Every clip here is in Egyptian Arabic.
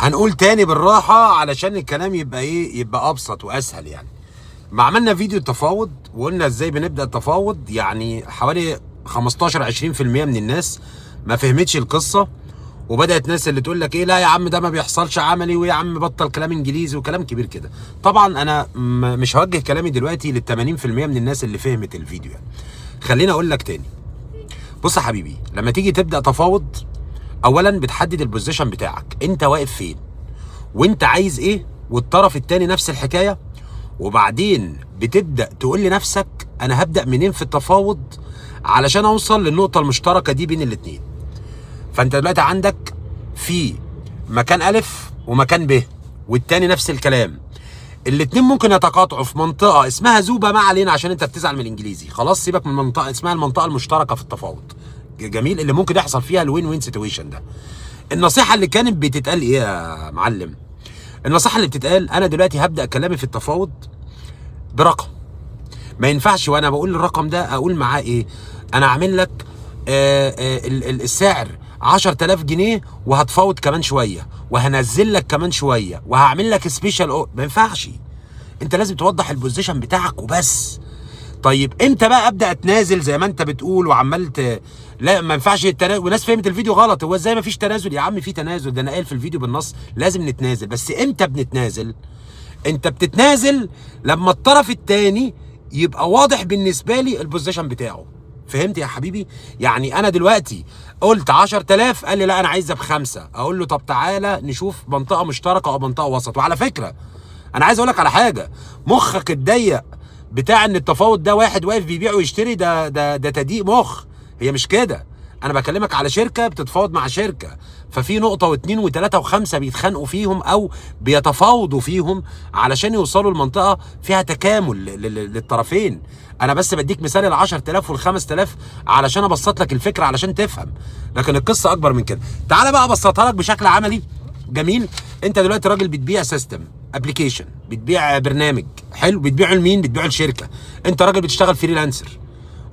هنقول تاني بالراحة علشان الكلام يبقى ايه، يبقى ابسط واسهل. يعني ما عملنا فيديو التفاوض وقلنا ازاي بنبدأ التفاوض، يعني حوالي 15 20% من الناس ما فهمتش القصة، وبدأت ناس اللي تقول لك ايه، لا يا عم ده ما بيحصلش عملي، ويا عم بطل كلام انجليزي وكلام كبير كده. طبعا انا مش هوجه كلامي دلوقتي لل 80% من الناس اللي فهمت الفيديو. يعني خليني اقول لك تاني. بص يا حبيبي، لما تيجي تبدأ تفاوض اولا بتحدد ال position بتاعك، انت واقف فين وانت عايز ايه، والطرف التاني نفس الحكاية. وبعدين بتبدأ تقول لنفسك انا هبدأ منين في التفاوض علشان اوصل للنقطة المشتركة دي بين الاتنين. فانت دلوقتي عندك في مكان ألف ومكان ب، والتاني نفس الكلام، الاتنين ممكن يتقاطعوا في منطقة اسمها زوبة. ما علينا عشان انت بتزعل من الانجليزي، خلاص سيبك من منطقة اسمها المنطقة المشتركة في التفاوض. جميل، اللي ممكن يحصل فيها ال win win situation ده. النصيحة اللي كانت بتتقال ايه يا معلم؟ النصيحة اللي بتتقال، انا دلوقتي هبدأ كلامي في التفاوض برقم. ما ينفعش وانا بقول الرقم ده اقول معاه ايه، انا عامل لك السعر 10000 جنيه وهتفاوض كمان شوية وهنزل لك كمان شوية وهعمل لك special. ما ينفعش، انت لازم توضح ال position بتاعك وبس. طيب امتى بقى ابدا اتنازل زي ما انت بتقول وعمال لا ما ينفعش التنازل، وناس فهمت الفيديو غلط. هو ازاي ما فيش تنازل يا عم؟ في تنازل، ده انا قايل في الفيديو بالنص لازم نتنازل. بس امتى بنتنازل؟ انت بتتنازل لما الطرف الثاني يبقى واضح بالنسبة لي ال position بتاعه. فهمت يا حبيبي؟ يعني انا دلوقتي قلت 10000، قال لي لا انا عايزها ب5، اقول له طب تعالى نشوف منطقة مشتركة او منطقة وسط. وعلى فكرة انا عايز اقول لك على حاجة، مخك الضيق بتاع ان التفاوض ده واحد واقف بيبيع ويشتري، ده تضييق مخ. هي مش كده، انا بكلمك على شركة بتتفاوض مع شركة، ففي نقطة واثنين وثلاثة وخمسة بيتخانقوا فيهم او بيتفاوضوا فيهم علشان يوصلوا لمنطقه فيها تكامل للطرفين. انا بس بديك مثال ال 10000 وال 5000 علشان ابسط لك الفكرة علشان تفهم، لكن القصة اكبر من كده. تعالى بقى ابسطها لك بشكل عملي. جميل، انت دلوقتي راجل بتبيع system application، بتبيع برنامج حلو، بتبيعه لمين؟ بتبيعه لشركة. انت راجل بتشتغل freelancer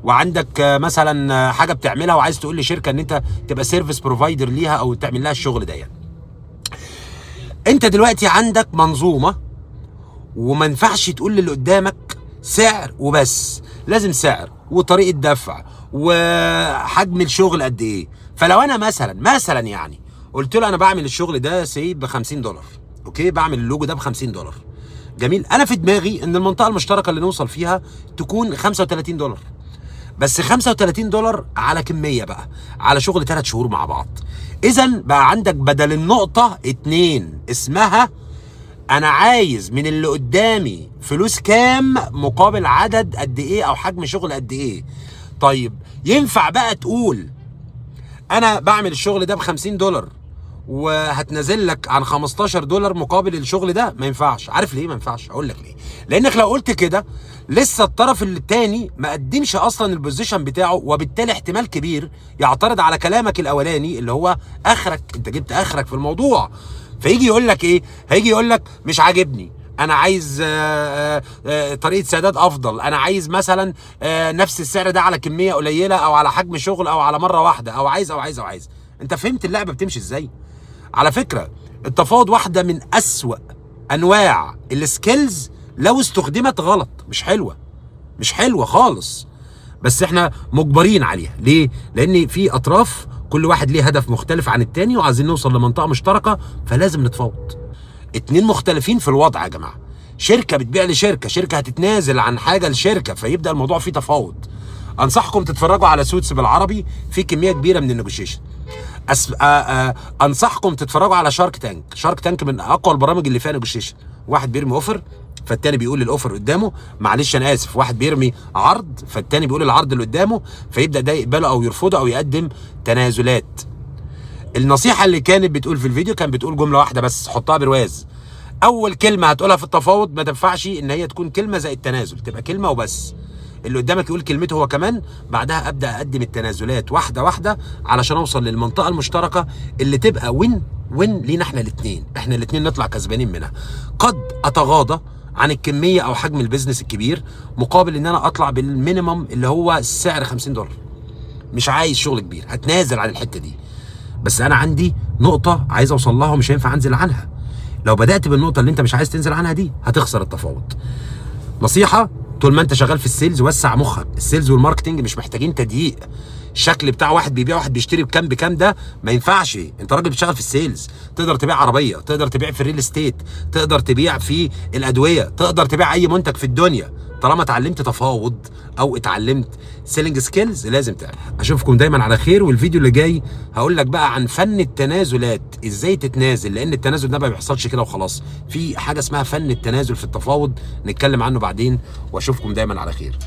وعندك مثلا حاجة بتعملها وعايز تقول لشركة ان انت تبقى service provider ليها او تعمل لها الشغل ده. يعني انت دلوقتي عندك منظومة وما ينفعش تقول للي قدامك سعر وبس، لازم سعر وطريقه دفع وحجم الشغل قد ايه. فلو انا مثلا يعني قلت له انا بعمل الشغل ده say ب $50، okay، بعمل اللوجو ده ب $50. جميل، انا في دماغي ان المنطقة المشتركة اللي نوصل فيها تكون $35، بس $35 على كمية بقى، على شغل 3 شهور مع بعض. اذا بقى عندك بدل النقطة 2 اسمها انا عايز من اللي قدامي فلوس كام مقابل عدد قد ايه او حجم شغل قد ايه. طيب ينفع بقى تقول انا بعمل الشغل ده بخمسين دولار وهتنزل لك عن $15 مقابل الشغل ده؟ ما ينفعش. عارف ليه ما ينفعش؟ اقول لك ليه. لانك لو قلت كده لسه الطرف التاني ما قدمش اصلا ال position بتاعه، وبالتالي احتمال كبير يعترض على كلامك الاولاني اللي هو اخرك، انت جبت اخرك في الموضوع. فيجي يقول لك ايه؟ هيجي يقول لك مش عاجبني، انا عايز طريقه سداد افضل، انا عايز مثلا نفس السعر ده على كمية قليله او على حجم شغل او على مرة واحدة، او عايز او عايز او عايز. انت فهمت اللعبة بتمشي ازاي؟ على فكرة التفاوض واحدة من اسوأ انواع ال skills لو استخدمت غلط، مش حلوة، مش حلوة خالص، بس احنا مجبرين عليها. ليه؟ لان في اطراف كل واحد ليه هدف مختلف عن التاني وعايزين نوصل لمنطقه مشتركة، فلازم نتفاوض. اتنين مختلفين في الوضع يا جماعة، شركة بتبيع لشركة، شركة هتتنازل عن حاجة لشركة، فيبدا الموضوع فيه تفاوض. انصحكم تتفرجوا على Suits بالعربي، في كمية كبيرة من النيجوشيشن. انصحكم تتفرجوا على Shark Tank. Shark Tank من اقوى البرامج اللي فيها نيجوشيشن. واحد بيرمي offer فالتاني بيقول ال offer قدامه، معلش انا اسف، واحد بيرمي عرض فالتاني بيقول العرض اللي قدامه، فيبدا ده يقبله او يرفضه او يقدم تنازلات. النصيحة اللي كانت بتقول في الفيديو كان بتقول جملة واحدة بس، حطها برواز. اول كلمة هتقولها في التفاوض ما تنفعش ان هي تكون كلمة زائد تنازل، تبقى كلمة وبس. اللي قدامك يقول كلمته هو كمان، بعدها ابدا اقدم التنازلات واحدة واحدة علشان اوصل للمنطقة المشتركة اللي تبقى win win لينا احنا الاثنين، احنا الاثنين نطلع كسبانين منها. قد اتغاضى عن الكمية او حجم ال business الكبير مقابل ان انا اطلع بال minimum اللي هو السعر $50. مش عايز شغل كبير، هتنازل عن الحتة دي. بس انا عندي نقطة عايز اوصل لها ومش هينفع انزل عنها. لو بدات بالنقطة اللي انت مش عايز تنزل عنها دي هتخسر التفاوض. نصيحة، طول ما انت شغال في ال sales وسع مخك. ال sales وال marketing مش محتاجين تضييق. الشكل بتاع واحد بيبيع واحد بيشتري بكام بكام ده ما ينفعش. انت راجل بتشتغل في ال sales، تقدر تبيع عربية، تقدر تبيع في ال real estate، تقدر تبيع في الادوية، تقدر تبيع اي منتج في الدنيا طالما اتعلمت تفاوض او اتعلمت selling skills لازم تعمل. اشوفكم دايما على خير، والفيديو اللي جاي هقول لك بقى عن فن التنازلات، ازاي تتنازل، لان التنازل ده ما بيحصلش كده وخلاص. في حاجة اسمها فن التنازل في التفاوض نتكلم عنه بعدين، واشوفكم دايما على خير.